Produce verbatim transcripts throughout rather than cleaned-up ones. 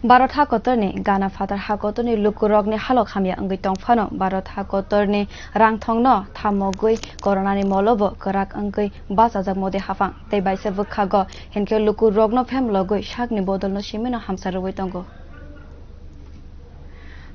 Bharat hakotorni gana phatar hakotorni lukurokni halok hamya wngwi tongphano Bharat hakotorni rangthongno thamogwi coronani molobo kwrak wngwi bachajak Modi haphang tei baisa bwkhago hinkhe lukurokno phemlogwi sakni bodolno simino hamsa rwui tongo.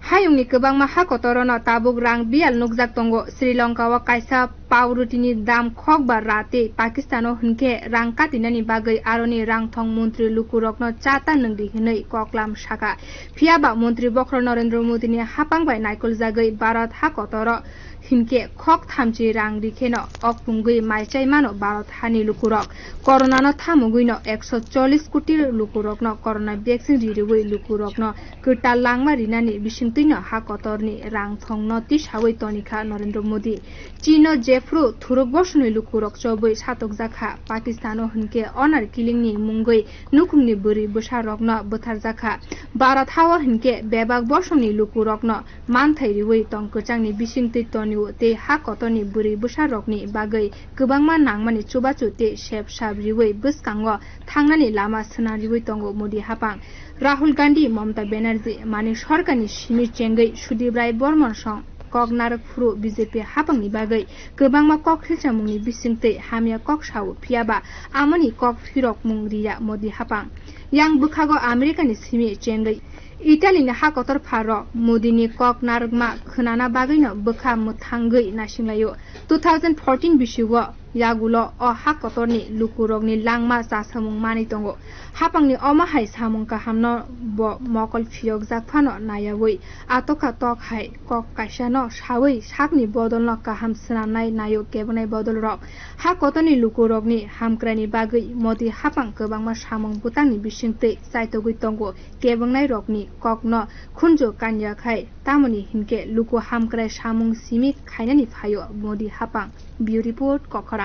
Hayungni kwbangma hakotorono tabuk rang biyal nukjak tongo. Sri Lanka o kaisa paurutini dam khokba rati Pakistano hinkhe rang katinani bagwi aroni rangthong montri lukurokno chata nwngdi hwnwi koklam saka. Phiyaba montri bokhorok Narendra Modini haphang bai naikoljagwi Bharat hakotoro hinkhe khok thamchi rang rikheno okpungwi maichai mano Bharat hani lukurok. Coronano thamogwino ekso chollis koti lukurokno corona vaccine ririwi lukurokno kwtal langma rinani bisingtwino hakotorni rangthongno tisawi tonikha Narendra Modi. Chino jephru thuruk bosongni lukurok chobwi satokjakha. Pakistano hinkhe honor killingni mungwi nukhungni bwrwi bwsarokno bwtharjakha. Bharat hao hinkhe bebak bosongni lukurokno manthai riwi tong kwchangni bisingtwi tonio tei hakotorni bwrwi bwsarokni bagwi kwbangma nangmani chubachu tei sep sap riwi bwskango thangnani lama swnam riwi tongo Modi haphang. Rahul Gandhi, Mamata Banerjee, Manik Sarkarni simi chengwi Sudip Rai Barman song kok narwk phuru B J P haphangni bagwi kwbangma kok thilchamungni bisingtwi hamya kok sao, phiyaba amoni kok phirokmung riya Modi haphang. Yang bwkhago Americani simi chengwi Italyni hakotor pharo Modini kok narwkma khwnana bagwino bwkha mwthangwi naisinglaio. Two thousand fourteen bisio yagulo o hakotorni lukurokni langma chasamung manwi tongo. Haphangni omo hai samung kahamno bo mokol phiyokjak phano nayawi atokha tok hai kok kaisano sawi sakni bodolno kaham swnamnai naio kebwnai bodolrok. Hakotorni lukurokni hamkraini bagwi Modi haphang kwbangma samung bwtangni bisingtwi chaitogwi tongo. Kebwngnairokni kokno khunju kanya khai, tamoni hinkhe luku hamkrai samung simi khainani phaio Modi haphang. Bureau Report, Kokkhora.